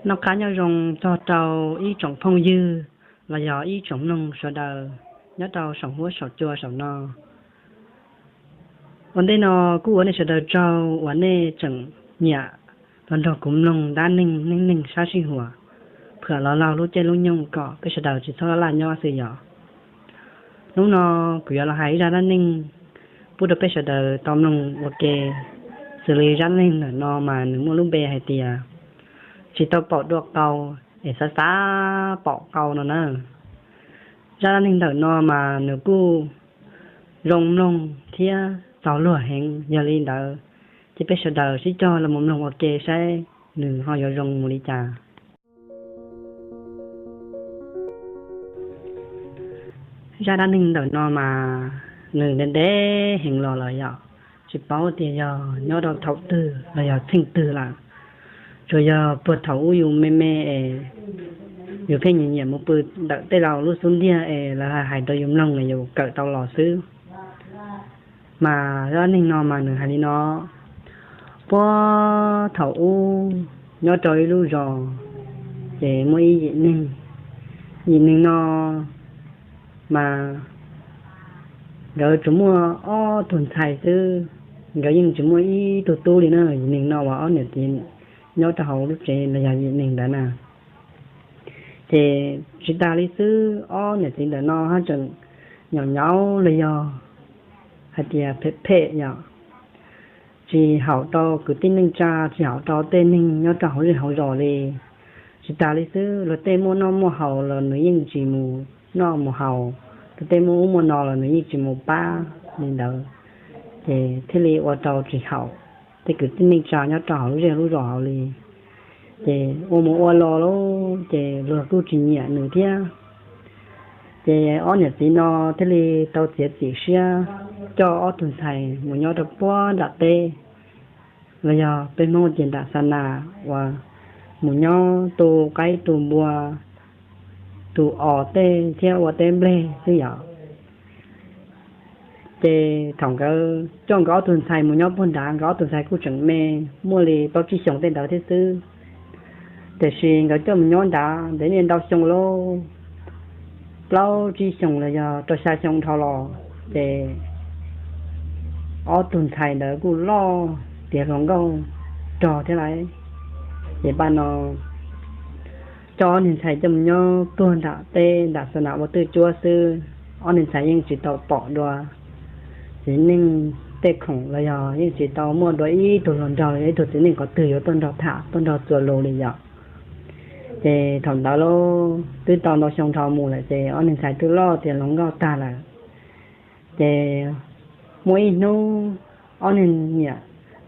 Noj qab nyob zoo txog rau ib tsoom phooj ywg los yog ib tsoom mloog sawv daws nyob rau saum huab saum cua saum no. Ua ntej no kuj ua nej sawv daws tsaug uas nej tseem nyiam los nrog kuv mloog dab neeg neej neeg sab sij huam, phwam los laug lub caij lub nyoog kom peb sawv daws tsis txhob laj laj nyob xwb yom. Hnub no kuv yuav los hais ib zaj dab neeg pub rau peb sawv daws tau mloog ua ke. Xws li zaj dab neeg ntawm no mas nws muaj lub npe hais tias tsis tau pom dua qau es xav xav pom qau no na. Zaj dab neeg ntawm no mas nws kuj zoo mloog thiab txaus luag heev, yog li ntawd ces peb sawv daws sib cog los mus mloog ua ke saib nws ho yuav zoo mus li cas. Zaj dab neeg ntawm no mas nws ntev ntev heev los lawm yom, tsis paub tias yog nyob rau thaum twg los yog txheej twg lawm. Tsuas yog puag thaum ub yus me me es yus pheej nyiam nyiam mus pw ntawm tej laus lub xub ntiag es lawv hais rau yus mloog es yus kawm tau los xwb. Mas zaj dab neeg no mas nws hais li no: puag thaum ub nyob rau ib lub zos ces muaj ib yim neeg. Yim neeg no mas nkawd tsuas muaj ob tug ntxhais xwb, nkawd yeej tsis muaj ib tug tub li na. Yim neeg no uas ob niam txiv nyob rau hauv lub tsev los yog yim neeg ntawd na. Ces tsis tas li xwb, ob niam txiv ntawm no haj tseem nyaum nyaum los yog hais tias phem phem yom, tsis haum rau kwv tij neej tsa, tsis haum rau tej neeg nyob rau hauv zej hauv zos li. Tsis tas li xwb, luag tej muaj noj muaj haus los nws yeej tsis mus noj mus haus, luag tej muaj ub muaj no los nws yeej tsis mus pab li ntawd. Ces thiaj li ua rau tsis haum tej kwv tij neej tsa nyob rau hauv lub zej lub zos hauv li. Ces ua mus ua los lauj, ces luag kuj tsis nyiam nws thiab. Ces ob niam txiv no thiaj li tau txiav txim siab coj ob tug ntxhais mus nyob rau puag nram teb, los yog peb Hmoob tias nram xa nas uas mus nyob tu qaib tu npua, tu os tej thiab ua teb nplej xwb yom. Ces thaum nkawd coj nkawd ob tug ntxhais mus nyob puag nrad, nkawd ob tug ntxhais kuj tseem me, muaj li plaub tsib xyoos tej ntawd thiab xwb. Tiam sis nkawd coj mus nyob nrad ntev niaj ntau xyoo lauj, plaub tsib xyoos los yog rau xya xyoo dhau los, ces ob tug ntxhais ntawd kuj loj tiav hluas nkauj rog thiab lauj. Ces paj no coj ob niag ntxhais coj mus nyob puag nram teb nram xa nas ua twj cuab xwb, ob niag ntxhais yeej tsis tau pom dua txiv neej tej khoom los yog yeej tsis tau muaj dua ib tug hluas nraug los yog ib tug txiv neej qhov twg yuav tuaj nrog tham tuaj nrog txuas lus li yom. Ces thaum ntawd lauj, twb tau ntau xyoo dhau mus lawm ces ob niag ntxhais twb loj tiav hluas nkauj tag lawm. Ces muaj ib hnub ob niag niam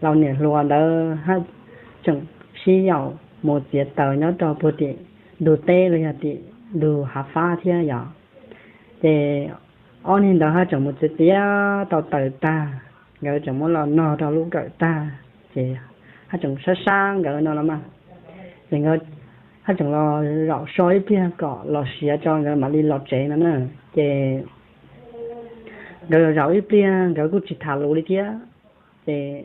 laus niam hluas ntawd haj tseem sib yaum mus txiav taws nyob rau puag tim ntug teb los yog tim ntug hav fab thiab yom. Ces ob niag ntawd haj tseem mus txiav txiav tau taws tag, nkawd tseem muab los nog rau lub kawm tag, ces haj tseem sab sab nkawd no los mas, ces nkawd haj tseem los zaum so ib pliag kom los siav tso nkawd mam li los tsev no na. Ces nkawd zaum ib pliag nkawd kuj tsis tham lus li thiab. Ces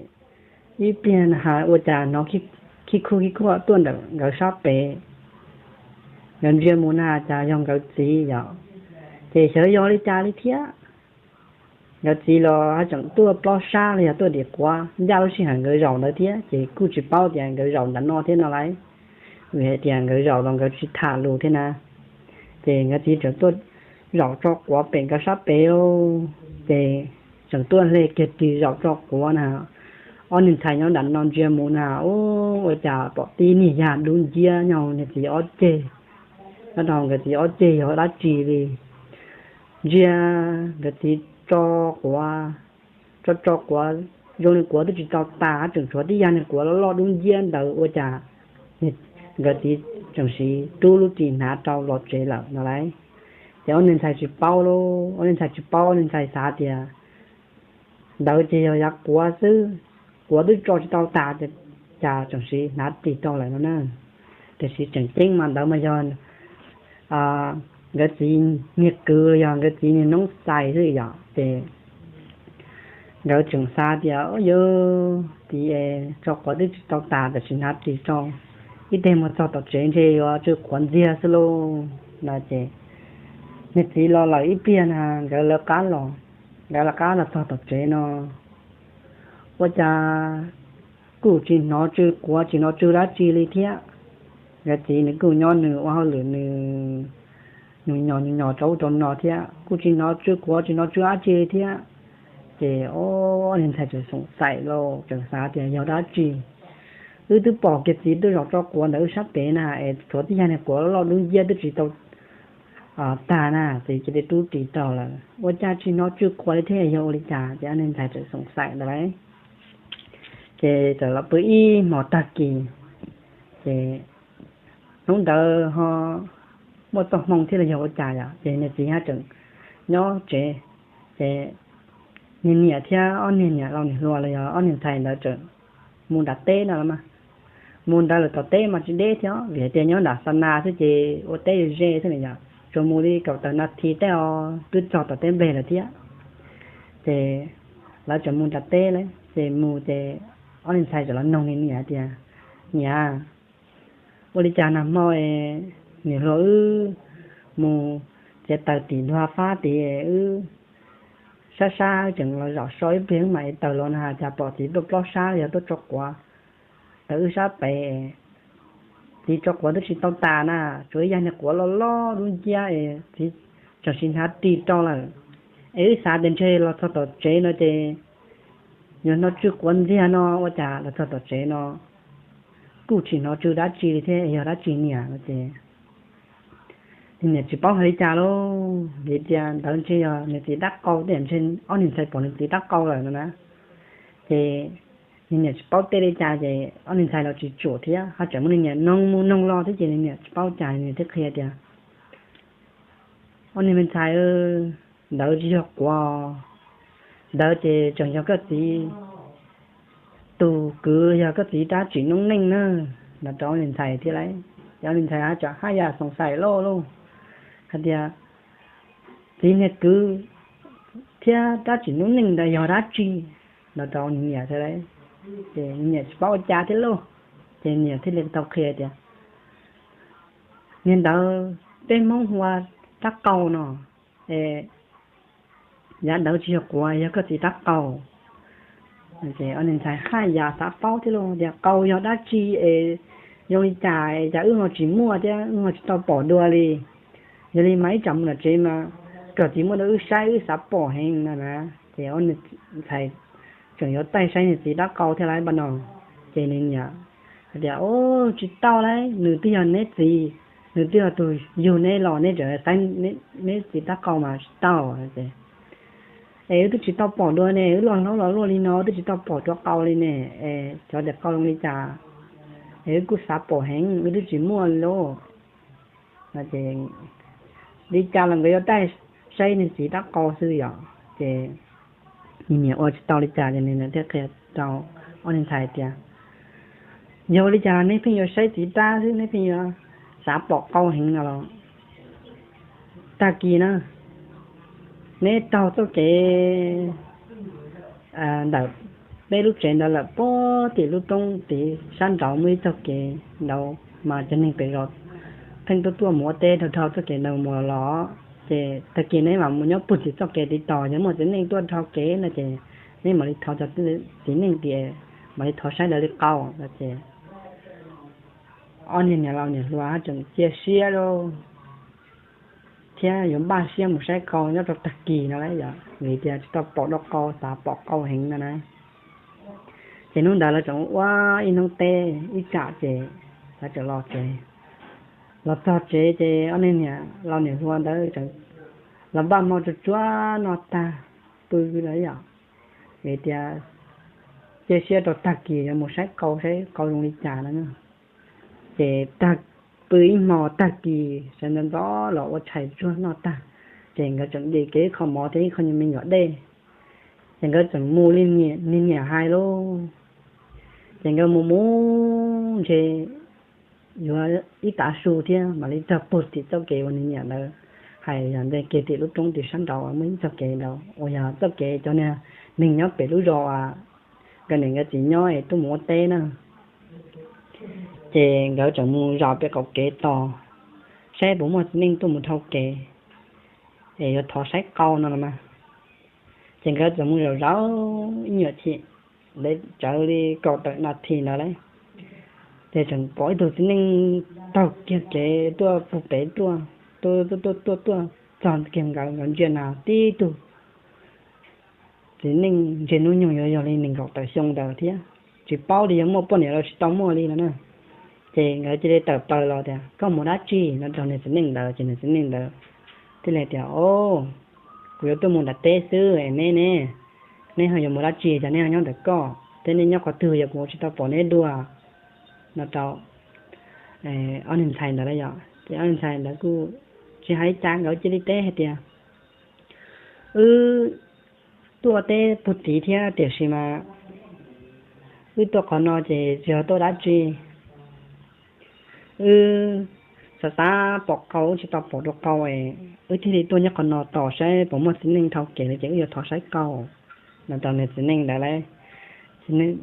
ib pliag na has ua cas hnov khib khuj khib khuaj tuaj ntawm nkawd sab pem. Nkawd ntsia mus na cas yog nkawd txiv yom. Ces xyov yog li cas li thiab, nkawd txiv los haj tseem tuaj plob sab los yog tuaj dim quav ncaj lub sij hawm nkawd zaum ntawd thiab, ces kuj tsis paub tias nkawd zaum ntawm no thiab no lauj, vim hais tias nkawd zaum los nkawd tsis tham lus thiab na. Ces nkawd txiv tseem tuaj zaum tso quav pem nkawd sab pem, ces tseem tuaj hle kiag ris zaum tso quav na. Ob niag ntxhais nyob nram no ntsia mus na, ua cas pom tib niag yag dub nciab nyob niag txiv ob ceg, nyob rau nkawd txiv ob ceg yog dab tsi li. Ntsia nkawd txiv tso quav, tso tso quav, zoo li quav twb tsis tau tas, tseem tshuav tib yag niag quav loj loj dub nciab ntawd, ua cas nkawd txiv tseem siv rub lub ris hnav rau los tsev lawm no lauj. Ces ob niag ntxhais tsis paub lauj, ob niag ntxhais tsis paub, ob niag ntxhais xav tias ntawd ces yog yav quav xwb, quav twb tso tsis tau tas, cas tseem siv hnav ris rau lawm no na. Tiam sis tseem ceeb mas ntawd mas yog nkawd txiv niag kwv los yog nkawd txiv niag noob xais xwb yom. Ces nkawd tseem xav tias, yog txiv es tso quav twb tsis tau tas tam sim hnav ris rau ib teg mus txog tom tsev ntshe yuav tsw quav ntxiag xwb lauj no ces niag txiv los lawm ib pliag na nkawd lawv qab los, nkawd lawv qab los txog tom tsev no ua cas kuj tsis hnov tsw quav tsis hnov tsw dab tsi li thiab. Nkawd txiv nws kuj nyob nws ua hauj lwm nws nyuam nyos nyuam nyos rau ub rau no thiab kuj tsis hnov tsw quav tsis hnov tsw dab tsi li thiab. Ces ob niag ntxhais tseem xoom xaim los tseem xav tias yog dab tsi, wb twb pom kiag txiv twb zaum tso quav ntawm wb sab pem na es tshuav tib yag niag quav loj dub nciab twb tsis tau tag na, txiv cia li rub ris tau lawm ua cas tsis hnov tsw quav li thiab yog ua li cas ces ob niag ntxhais tseem xoom xaim ntawd lauj. Ces txawm los pw ib hmos tag kis, ces hnub ntawd ho muaj txoj hmoo thiab los yog ua cas yom ces niag txiv ho tseem nyob tsev, ces niag niam thiab ob niag niam laus niam hluas los yog ob niag ntxhais ntawd tseem mus nram teb no los mas, mus ntawd lawm tom teb mas tsis deb thiab vim hais tias nyob nram xa nas xwb ces ua teb ze xwb na yom, tsuas mus li kaum tawm nas this tej os twb txog tom teb nplej lawm thiab. Ces lawv tseem mus nram teb lawm ces mus ces ob niag ntxhais txawm los noog niag niam hais tias, niam, ua li cas nag hmo niam hluas wb mus txiav taws tim duav fab tid wb sab sab tseem los zaum so ib pliag wb mam li taws los no cas pom txiv tuaj plob sab los yog tuaj tso quav ntawm wb sab pem, txiv tso quav twb tsis tau tas na, tsuas ib yam niag quav loj loj dub nciab es txiv tseem sim hnav ris rau lawm. Es wb xav tias ntshe los txog tom tsev no ces yuav hnov tsw quav ntxiag no ua cas los txog tom tsev no kuj tsis hnov tsw dab tsi li thiab yog dab tsi niam no ces niag niam tsis paub hais li cas lauj, vim tias ntawd ntshe yog nws txiv tab qau tej ntshe ob niag ntxhais pom nws txiv tab qau lawm no na. Ces niag niam tsis paub tej li cas ces ob niag ntxhais los tsis tsum thiab ho tseem muab niag niam noog mus noog los thiab ces niag niam tsis paub cas niag niam thiaj qhia tias, ob niag me ntxhais, ntawd tsis yog quav, ntawd ces tseem yog koj txiv tus kwv yog koj txiv rab tsim noob neej na, no rau ob niag ntxhais thiab lauj. Ces ob niag ntxhais tseem haj yam xoom xaim loj lauj hais tias, txiv niag kwv thiab rab tsim noob neej ntawd yog dab tsi no rau niag niam thiab lauj. Ces niag niam tsis paub ua cas thiab lauj, ces niam thiaj li tau qhia tias, niag ntawd peb Hmoob hu ua rab qau no, es yav ntawd tsis yog quav, yog koj txiv rab qau. Ces ob niag ntxhais haj yam xav paub thiab lauj tias qau yog dab tsi es zoo li cas es cas wb ho tsis muaj thiab wb ho tsis tau pom dua li. Yog li mas ib tsam mus tom tsev mas kom txiv muab rau wb saib wb xav pom heev no na. Ces ob niag ntxhais tseem yuav taij saib niag txiv rab qau thiab lauj pab no. Ces nws niam hais tias, tsis tau lauj, nws twb yog neb txiv, nws twb yog tus yug neb los neb tseem saib neb txiv rab qau mas tsis tau. Es wb twb tsis tau pom dua ne, wb loj hlob los luaj li no wb twb tsis tau pom rab qau li ne, es xyov tias qau zoo li cas, es wb kuj xav pom heev wb twb tsis muaj li lauj. Ces li cas los nkawd yuav taij saib niag txiv rab qau xwb yom. Ces nws niam ua tsis tau li cas ces nws niam thiaj qhia rau ob niag ntxhais tias, yog li cas los neb pheej yuav saib txiv rab xwb, neb pheej yuav xav pom qau heev no los, tag kis na neb taug txoj kev ntawm peb lub tsev ntawd lawm puag tim lub roob tid sab nraud muaj ib txoj kev nraud mas cov neeg pem zos pheej tuaj tuaj mus ua teb dhau dhau txoj kev ntawd mus los los. Ces tag kis neb mam mus nyob puag tim txoj kev tid tos, yog muaj txiv neej tuaj dhau kev no ces neb mam li thov cov txiv neej tias mam li thov saib lawv li qau no ces ob niag niam laus niam hluas tseem cia siab lauj, thiab yuav npaj siab mus saib qau nyob rau tag kis no lauj, yog vim tias tsis tau pom dua qau, xav pom qau heev no na. Ces hnub ntawd lawv tseem ua ib hnub teb ib tsam ces lawv tseem los tsev. Los txog tsev ces ob niag niam laus niam hluas ntawd los npaj hmo tsuag tsuag noj tag pw lawm yom, vim tias cia siab rau tag kis yuav mus saib qau saib qau zoo li cas no. Ces tag pw ib hmo tag kis sawv ntxov ntxov los ua tshais tsuag noj tag, ces nkawd tseem dim kiag ib qho mov thiab ib qho me nyuam dej, ces nkawd tseem mus li niag niam hais lauj. Ces nkawd mus mus ntshe yuav ib tav su thiab mam li txog puag tim txoj kev uas niag niam lawv hais yog ntawd kiag tim lub roob tim sab nraud muaj ib txoj kev nraud uas yog txoj kev cov niag neeg nyob pem lub zos nkawd niam nkawd txiv nyob es tuaj mus ua teb na. Ces nkawd txawm mus zaum pem qaum kev tos saib puas muaj txiv neej tuaj mus dhau kev es yuav thov saib qau no los mas. Ces nkawd txawm mus zaum zaum ib nyuam chim, ntev tsawv li kaum tawm nas this ntawd lawm, ces tseem pom ib tug txiv neej taug kiag kev tuaj puag pem tuaj, tuaj tuaj tuaj tuaj txog kiag nkawd, nkawd ntsia na tib tug txiv neej ntsej hnub nyoog yuav yog li nees nkaum tawm xyoo ntawd thiab, tsis paub li yog muaj poj niam los tsis tau muaj li no na. Ces nkawd cia li tawm plaws los tias, Koj mus dab tsi? no rau niag txiv neej ntawd. Ces niag txiv neej ntawd thiaj li tias, O, kuv yuav tuaj mus nram teb xwb es neb ne, neb ho yuav mus dab tsi? Cas neb ho nyob ntawm koj thiab? Neb nyob qhov twg? Yog kuv tsis tau pom neb dua, no rau ob niag ntxhais ntawd lawm yom. Ces ob niag ntxhais ntawd kuj tsis hais li cas, nkawd cia li teb hais tias, Wb tuaj teb puag tid thiab, tiam sis mas wb tuaj qhov no ces tsis yog tuaj dab tsi. Wb xav xav pom qau, wb tsis tau pom dua qau es wb thiaj li tuaj nyob qhov no tos saib puas muaj txiv neej dhau kev li, ces wb yuav thov saib qau, no rau niag txiv neej ntawd lawm.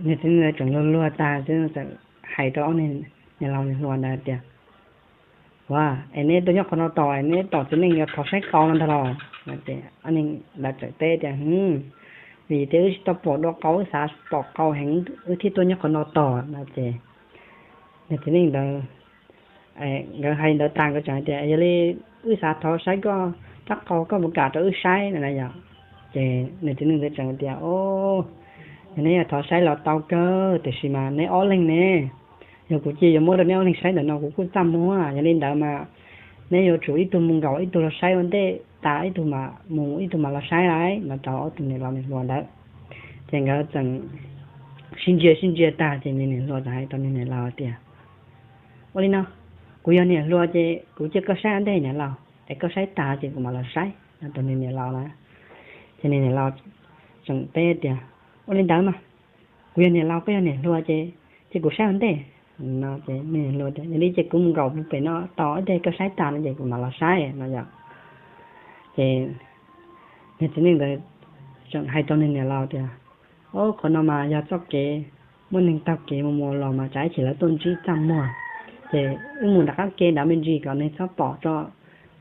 Niag txiv neej ntawd tseem luag luag tag, txawm hais rau ob niag laus niag hluas ntawd tias, Ua, es neb tuaj nyob qhov no tos, neb pom txiv neej yuav thov saib qau no ntag los? Ces ob niag ntawd txawm teb tias, Vim tias wb tsis tau pom dua qau, wb xav pom qau heev, wb thiaj tuaj nyob qhov no tos, no ces niag txiv neej ntawd, nkawd hais ntawd tag nkawd tseem hais tias, Yog li wb xav thov saib koj rab qau, koj puas kam rau wb saib? no na yom. Ces niag txiv neej ntawd tseem tias, O, yog neb yuav thov saib los tau kawg, tiam sis mas neb ob leeg ne, yog kuv cia yuav muab rau neb ob leeg saib ntawm no kuv kuj txaj muag. Yog li ntawd mas neb yuav tsum ib tug mus nkaum ib tug los saib ua ntej tas, ib tug mus ib tug mam los saib lauj, no rau ob tug niam laus niam hluas ntawd. Ces nkawd txawm sib ntsia sib ntsia tag ces niag niam hluas txawm hais rau niag niam laus tias, Ua li no, kuv yog niam hluas ces kuv cia koj saib ua ntej niam laus, es koj saib tas ces kuv mam los saib, no rau niag niam laus na. Ces niag niam laus tseem teb tias, Ua li ntawd mas, kuv yog niam laus koj yog niam hluas ces cia kuv saib ua ntej, no ces niag niam hluas tias, Yog li ces kuv mus nkaum pem no tos ib ntej, koj saib tas no ces kuv mam los saib, no yom. Ces niag txiv neej ntawd tseem hais rau niag niam laus tias, O, qhov no mas yog txoj kev muaj neeg taug kev mus mus los mas tsam ib chim lawv tuaj ntsib txaj muag, ces wb mus nram qab ke nrad me ntsis kom neeg txhob pom tso,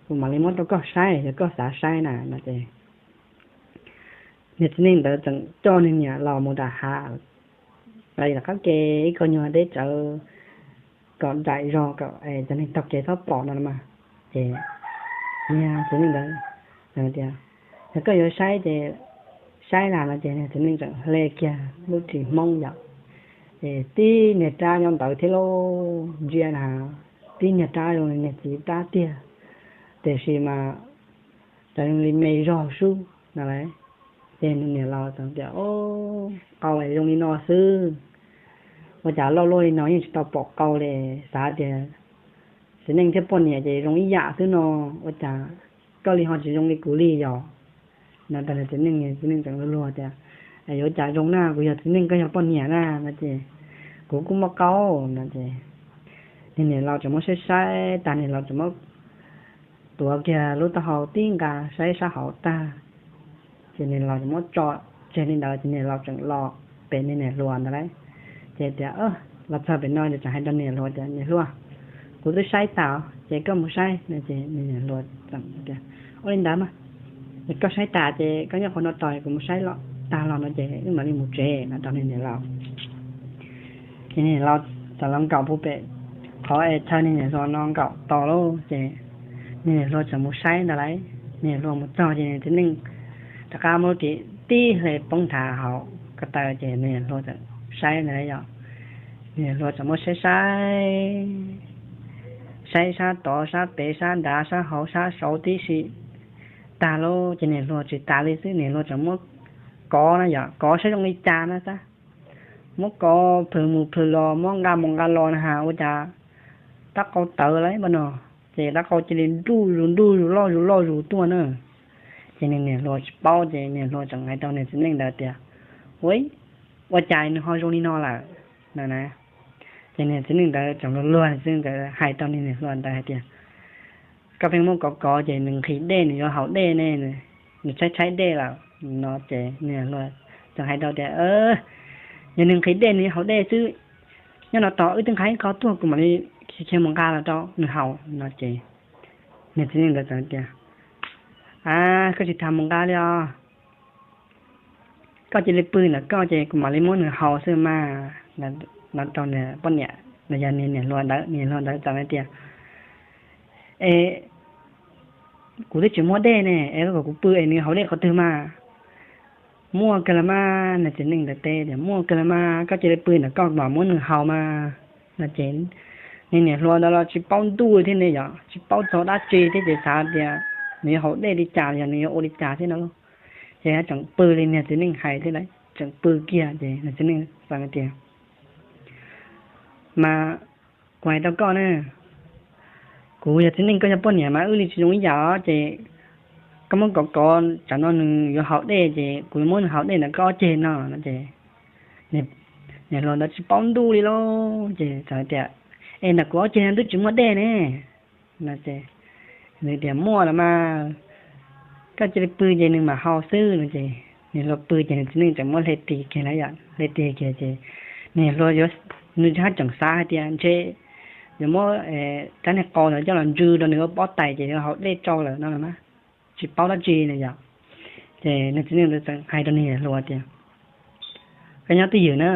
kuv mam li muab rau koj saib yog koj xav saib na, no ces niag txiv neej ntawd tseem coj niag niam laus mus nram hav, nram qab ke ib qho nyuag deb tsawv kom daim zog kom cov neeg taug kev txhob pom no mas. Ces niag txiv neej ntawd tias, Yog koj yuav saib ces saib las, no ces niag txiv neej tseem hle kiag lub ris hmoob yom, ces tib niag rab nyob ntawd thiab lauj, ntsia na, tib niag rab zoo li niag txiv rab tiag, tiam sis mas zoo li me zog sub no lauj. Ces niag niam laus txawm tias, Qau es zoo li no xwb, ua cas loj luaj li no yeej tsis tau pom qau li, xav tias txiv neej thiab poj niam ces zoo ib yam xwb no, ua cas koj li ho tsis zoo li kuv li yom? No rau niag txiv neej, txiv neej tseem luag luag tias, Yuav cas zoo na, kuv yog txiv neej koj yog poj niam na, no ces kuv kuj muaj qau, no ces niag niam laus tseem muab saib saib tag, niag laus tseem muab tuav kiag lub taub hau tib nqa saib sab hauv tag, ces niag laus tseem muab tso tseg li ntawd ces niag laus tseem los pem niag niam hluas ntawd lauj. Ces tias, los txog pem no ces tseem hais rau niam hluas tias, Niam hluas, kuv twb saib tas ces koj mus saib, no ces niag niam hluas tseem tias, Ua li ntawd mas, koj saib tas ces koj nyob qhov no tos kuv mus saib tag los no ces wb mam li mus tsev, no rau niag niam laus. Ces niag niam laus txawm los nkaum puag pem qhov es chaw niag niam hluas no nkaum tos lauj, ces niag niam hluas tseem mus saib ntawd lauj. Niag niam hluas mus txog ces niag txiv neej rov qab muab lub ris tib hle poob nrhav hauv ko taw ces niag niam hluas tseem saib ntawd lauj yom. Niag niam hluas tseem muab saib saib, saib sab tod sab pem sab nrad sab hauv sab saud tib si tag lauj, ces niam hluas tsis tas li xwb, niam hluas tseem muab kov na yom, kov saib zoo li cas na xab, muab kov plhws mus plhws los, muab nqa mus nqa los na has, ua cas rab qau tawv lauj npaj no, ces rab qau cia li nruj zus nruj zus loj zus loj zus tuaj na. Ces niag niam hluas tsis paub ces niag hluas tseem hais rau niag txiv neej ntawd tias, Ua, ua cas nws ho zoo li no lawm, no na. Ces niag txiv neej ntawd tseem luag luag, txiv neej ntawd hais rau niag niam hluas ntawd hais tias, Koj pheej muab kov kov ces nws nqhis dej, nws yuav haus dej ne, nws tshaib tshaib dej lawm, no ces niag hluas tseem hais rau tias, Yog nws nqhis dej nws yuav haus dej xwb, nyob no tos wb twb nqa ib qho tuaj kuv mam li khiav mus nqa los rau nws haus no ces niag txiv neej ntawd txawm tias, A, koj tsis tas mus nqa li os. Koj cia li pw ntawm koj ces kuv mam li muab nws haus xwb mas. No rau poj niam los yog niag niam hluas ntawd, niag hluas ntawd txawm hais tias, Es kuv twb tsis muaj dej ne, es koj kom kuv pw es nws haus dej qhov twg mas? Muaj kawg los mas. Niag txiv neej ntawd teb tias, Muaj kawg los mas, koj cia li pw ntawm koj mam muab nws haus mas. No ces niag niam hluas ntawd los tsis paub ntuj thiab ne yom, tsis paub txog dab tsi thiab ces xav tias nws yuav haus dej li cas los yog nws yuav ua li cas thiab no lauj. Ces tseem pw li niag txiv neej hais thiab, tseem pw kiag ces niag txiv neej txawm tias, Mas kuv hais rau koj na, kuv yog txiv neej koj yog poj niam mas wb li tsis zoo ib yam os, ces koj muab kov kov tsam no nws yuav haus dej ces kuv yuav muab nws haus dej ntawm koj ob ceg no no ces niag hluas ntawd tsis paub ntuj li lauj ces txawm tias, Es ntawm kuv ob ceg no twb tsis muaj dej ne. No ces nws tias, Muaj los mas, koj cia li pw ces nws mam haus xwb no ces niag hluas pw ces niag txiv neej tseem muab hle tis kiag na yom, hle tis kiag ces niag hluas yuav, nws haj tseem xav hais tias ntshe yuav muab rab niag qau ntawd coj los ntsw rau nws ua pob tais ces yuav haus dej rau lawm no los mas, tsis paub dab tsi na yom. Ces niag txiv neej ntawd txawm hais rau niag hluas tias, Koj nyob twj ywm na,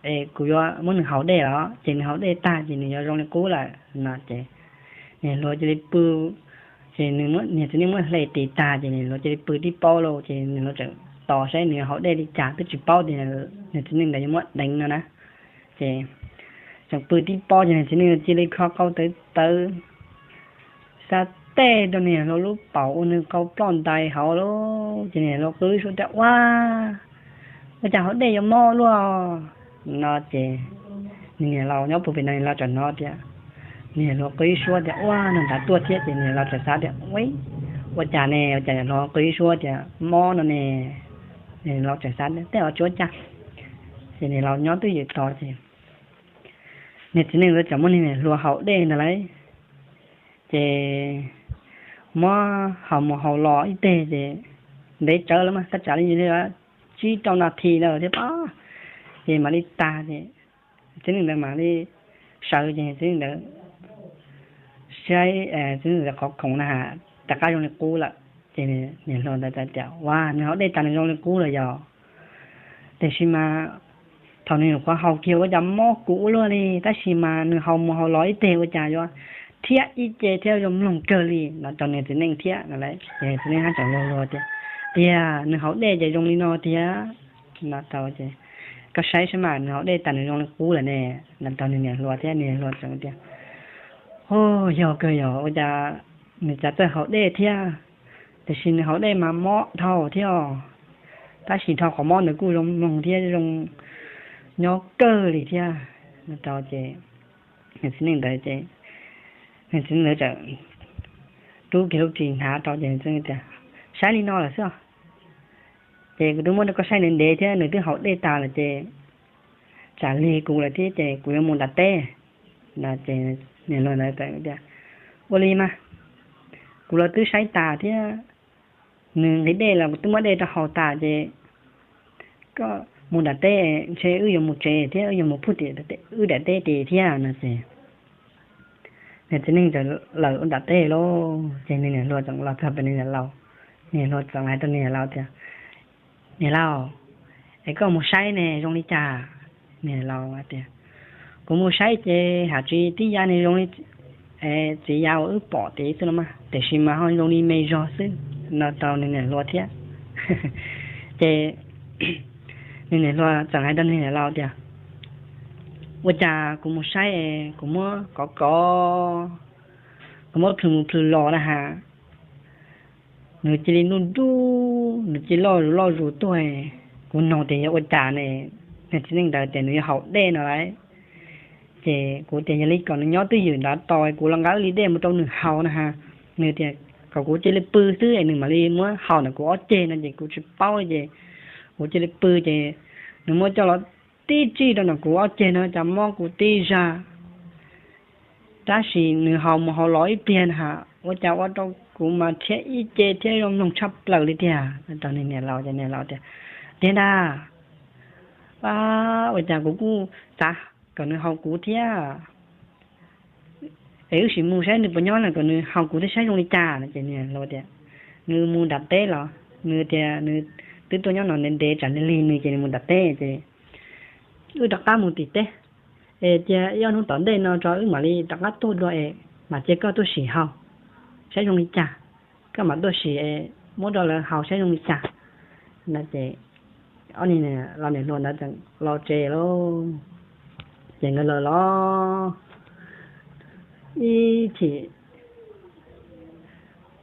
es kuv yuav muab nws haus dej los ces nws haus dej tag ces nws yuav zoo li qub lawm no ces niag hluas cia li pw. Ces niag txiv neej muab hle tis tag ces niag hluas cia li pw tib pob lauj ces niag hluas tseem tos saib nws yuav haus dej li cas twb tsis paub tias niag txiv neej ntawd yuav muab deev no na. Ces tseem pw tib pob ces niag txiv neej cia li kho qau tawv tawv xa tej rau niag hluas lub paum ua nws qau ploj ntais hauv lauj. Ces niag hluas qw suab tias, Ua, ua cas haus dej yuav mob luaj? No ces niag laus nyob puag pem no niag laus tseem hnov tias niag hluas qw ib suab tias, Ua, nws nrad tuaj thiab. Ces niag laus tseem xav tias, Ua, ua cas ne, ua cas niag hluas qw ib suab tias mob no ne? Niag laus tseem xav tias tej zaum tsis ua cas. Ces niag laus nyob twj ywm tos ces niag txiv neej ntawd tseem muab niag niam hluas haus dej ntag lauj. Ces muab haus mus haus los ib teg ces ntev tsawv lawm mas, thaj tsam li tsib rau nas this ntawd thiab pab, ces mam li tag ces txiv neej ntawd mam li sawv ces txiv neej ntawd saib txiv neej ntawd qhov khoom na has rov qab zoo li qub lawm. Ces niag hluas ntawd tias, Ua, nws haus dej tas nws zoo li qub lawm yog. Tiam sis mas thaum nws nyuam qhuav haus kiag ua cas mob kuv ua luaj li, tab sis mas nws haus mus haus los ib teg ua cas yuav thiab ib ce thiab zoo mloog kawg li no rau niag txiv neej thiab no lauj. Ces txiv neej haj tseem luag luag tias, Tiag, nws haus dej ces zoo li no tiag no rau ces, Koj saib saib mas, nws haus dej tas nws zoo li qub lawm ne no rau niag niam hluas thiab. Niag hluas tseem tias, Hu, yog kawg yog, ua cas nws cas txawj haus dej thiab, tiam sis nws haus dej mas mob dhau thiab os. Tab sis dhau qhov mob ntawd kuj zoo mloog thiab zoo nyob kawg li thiab no rau ces niag txiv neej ntawd ces niag txiv neej ntawd tseem rub kiag lub ris hnav rau ces tias, Saib li no lawm xwb os, ces kuv twb muab rau koj saib ntev ntev thiab, nws twb haus dej tas lawm ces tsam lig kuv lawm thiab ces kuv yuav mus nram teb. No ces niag hluas ntawd tias, Ua li mas, kuv los twb saib tas thiab, nws nqhis dej los kuv twb muab dej rau haus tas ces koj mus nram teb, ntshe wb yuav mus tsev thiab wb yuav mus pub tim wb nram teb tis thiab no ces niag txiv neej txawm lawm ua nram teb lauj. Ces niag niam hluas txawm los txog pem niag niam laus, niag hluas txawm hais rau niag niam laus tias, Niam laus, es koj mus saib ne zoo li cas? Niag laus tias, Kuv mus saib ces ham tsis tib yav ne zoo li txiv yav uas wb pom tid xwb no mas, tiam sis mas ho zoo li me zog xwb no rau niag niam hluas thiab. Ces niag niam hluas txawm hais rau niag niam laus tias, Ua cas kuv mus saib es kuv muab kov kov, kuv muab plhws mus plhws los na has, nws cia li nruj nruj, nws cia li loj zus loj zus tuaj. Kuv noog tias yog ua cas ne, niag txiv neej ntawd tias nws yuav haus dej no lauj. Ces kuv tias yog li kom nws nyob twj ywm nrad tos kuv los nqa ib lis dej mus rau nws haus na has. Nws tias kom kuv cia li pw xwb es nws mam li muab haus ntawm kuv ob ceg no ces kuv tsis paub li ces kuv cia li pw ces nws muab coj los tib tsij rau ntawm kuv ob ceg no cas mob kuv tib zag. Tab sis nws haus mus haus los ib pliag na has ua cas ua rau kuv mas thiab ib ce thiab zoo mloog tshaj plaws li tiag no rau niag niam laus ces niam laus tias, Tiag ntag, ua cas kuv kuj xav kom nws haus kuv thiab, es wb sim mus saib nws puas nyob no kom nws haus kuv thiab saib zoo li cas no. Ces niam hluas tias nws mus nram teb los, nws tias nws twb tuaj nyob no ntev ntev tsam nws lig nws ces nws mus nram teb ces wb rov qab mus tim teb, es cia ib ob hnub tom ntej no tso wb mam li rov qab tuaj dua es mam cia koj tuaj sim haus saib zoo li cas, koj mam tuaj sim es muab rau lawv haus saib zoo li cas no. Ces ob niag niam laus niam hluas ntawd tseem los tsev lauj. Ces nkawd los los ib chim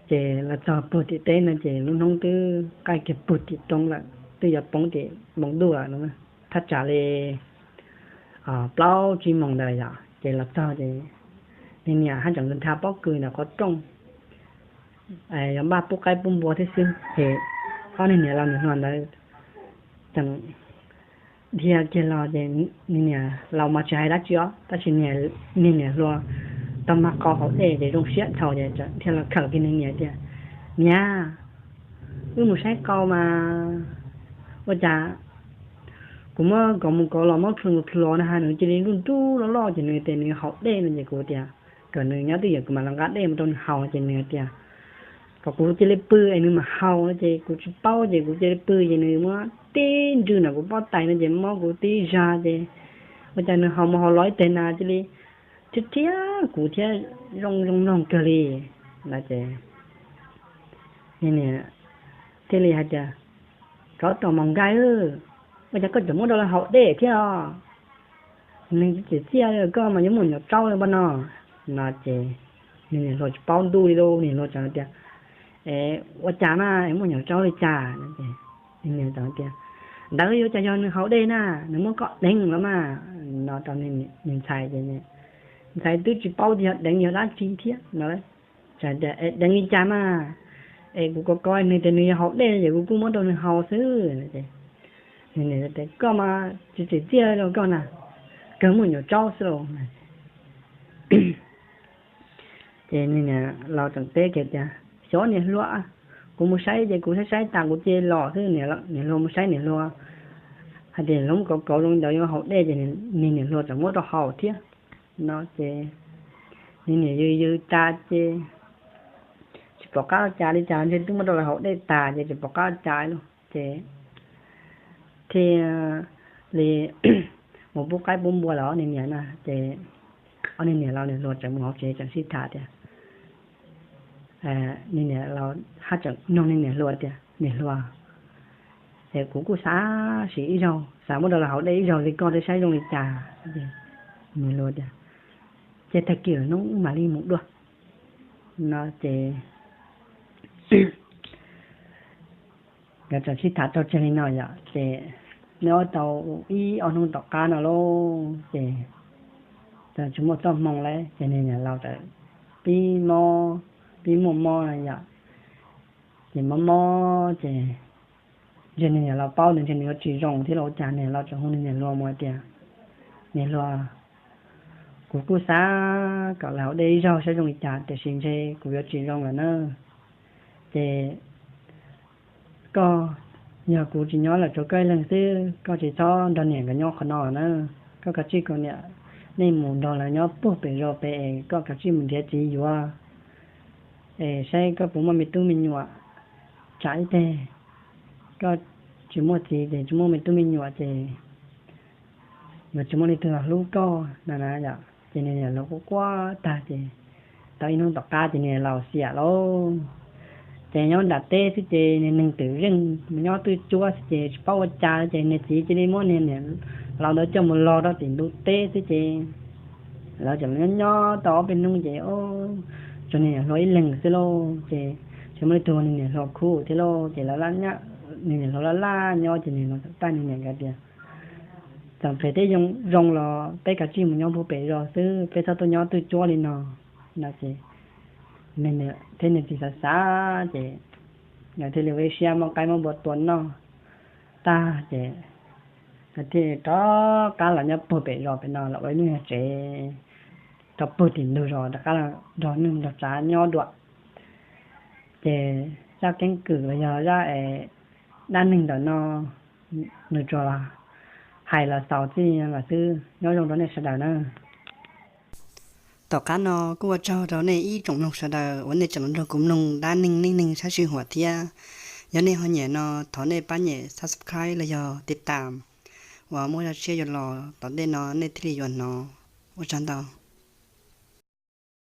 ces los txog puag tim teb no ces lub hnub twb qaij kiag puag tim roob lawm, twb yuav poob tim npoo ntuj lawm no, thaj tsam li plaub tsib moos ntawd yom. Ces los txog ces niag niam haj tseem ntha pob kws ntawm qhov rooj, yog npaj pub qaib pub npua thiab xwb ces ob niag niam laus niam hluas ntawd tseem dhia kiag los ces niag niam laus mas tsis hais dab tsi os, tab sis niag niam hluas tau mag qau haus dej ces zoo siab dhau ces dhia los khawm kiag niag niam tias, Niam, wb mus saib qau mas ua cas kuv muab kov mus kov los muab plhws mus plhws los na has nws cia li nruj nruj loj loj ces nws tias nws haus dej no ces kuv tias kom nws nyob twj ywm kuv mam los nqa dej mus rau nws haus ces nws tias kom kuv cia li pw es nws mam haus no ces kuv tsis paub ces kuv cia li pw ces nws muab tib nrws ntawm kuv pob tais no ces mob kuv tib zag ces ua cas nws haus mus haus los ib teg na cia li rhiab rhiab kuv thiab zoo zoo mloog kawg li no ces niag niam thiaj li hais tias, Tsov tom mos nkaij, ua cas koj tseem muab rau lawv haus dej thiab os? Nws tsis tsim txiaj li koj mas yuav muaj nyuam tsaub li npaj no no ces niag niam hluas tsis paub ntuj li lauj, niag hluas tseem tias, Ua cas mas muaj nyuam tsaub li cas? Niag niam tias, Ntawd yuav cas yog nws haus dej na, nws muab koj deev los mas no rau niag ntxhais ces ntxhais twb tsis paub tias yog deev yog dab tsi thiab no. Deev li cas mas, es kuv kov kov nws tias nws yog haus dej ces kuv kuj muab rau nws haus xwb. Koj mas tsis tsim txiaj rau koj na, kawg muaj nyuam tsaub xwb lauj. Ces niag niam laus tseem teb kiag tias, Xyov niam hluas, kuv mus saib ces kuv saib saib tas kuv cia li los xwb. Niam hluas mus saib niam hluas hais tias hluas muab kauv kauv zoo ntawd yuav haus dej ces niag niam hluas tseem muab rau haus thiab no ces niag niam yws yws tas ces tsis pom qab ua cas li cas ntshe twb muab rau lawv haus dej tas ces tsis pom qab ua cas li ces thiaj li mus pub qaib pub npua los ob niag niam na ces ob niag niam laus niam hluas tseem mus hauv tsev tseem sib tham tias, niag niam laus haj tseem nug niag niam hluas tias, Niam hluas, es kuv kuj xav sim ib zaug, xav muab rau lawv haus dej ib zaug li koj thiab saib zoo li cas. Niam hluas tias, Ces tag kis lwm hnub wb mam li mus dua no ces nkawd tseem sib tham tau tseg li no yom ces nyob tau ib ob hnub tom qab no lauj ces tsis muaj txoj hmoo lawm ces niag niam laus txawm pib mob, pib muaj mob no yom. Ces mob mob ces ntshe niag niam laus paub nws ntshe nws yuav tsis zoo thiab los ua cas niag laus tseem hu niag niam hluas mus hais tias, Niam hluas, kuv kuj xav kom lawv haus dej ib zaug saib zoo li cas tiam sis ntshe kuv yuav tsis zoo lawm na. Ces koj, yog kuv tsis nyob lawm tshuav koj ib leeg xwb, koj tsis txhob nrog niam nkawd nyob qhov no na. Koj kav tsij kaus niam nej mus nrog lawv nyob puag pem zos pem es koj kav tsij mus nrhiav txiv yuav, es saib koj puas muaj me tub me nyuam. Tsam ib teg koj tsis muaj txiv ces tsis muaj me tub me nyuam ces yuav tsis muaj leej twg los hlub koj na na yom. Ces niag niam laus quaj quaj tag ces tau ib hnub tom qab ces niag laus xiam lauj. Ces nyob nram teb xwb ces niag neeg twm zeej mus nyob twj cuab xwb ces tsis paub ua cas ces niag txiv cia li muab niag niam laus ntawd coj mus los rau tim ntug teb xwb ces lawv tseem nyob nyob tau ob peb hnub ces tsuas niag niam hluas ib leeg xwb lauj ces tsis muaj leej twg niag niam hluas khub thiab lauj ces lawv niag niam hluas laj laj nyob ces niag hluas txawm teb niag niam nkawd tias, Txawm phem thiab zoo los peb kav tsij mus nyob puag pem zos xwb, peb txhob tuaj nyob twj cuab li no no ces niag niam thiab niag txiv xav xav ces nkawd thiaj li ua ib siab muab qaib muab npua tua noj tag ces nkawd thiaj li rov qab los nyob puag pem zos pem no los ua ib lub nyuag tsev rau puag tim ntug zos rov qab los nrog neej nrog tsav nyob dua. Ces zaj keeb kwm los yog zaj es dab neeg ntawm no nws tsuas hais los xaus txij no lawm xwb. Nyob zoo rau nej sawv daws na. Tom qab no kuj ua tsaug rau nej ib tsoom mloog sawv daws uas nej tseem los nrog kuv mloog dab neeg neej neeg sab sij huam thiab. Yog nej ho nyiam no, thov nej pab nyem subscribe los yog tiv tam uas muaj zaj tshiab yuav los tom ntej no nej thiaj li yuav hnov. Ua tsaug ntau.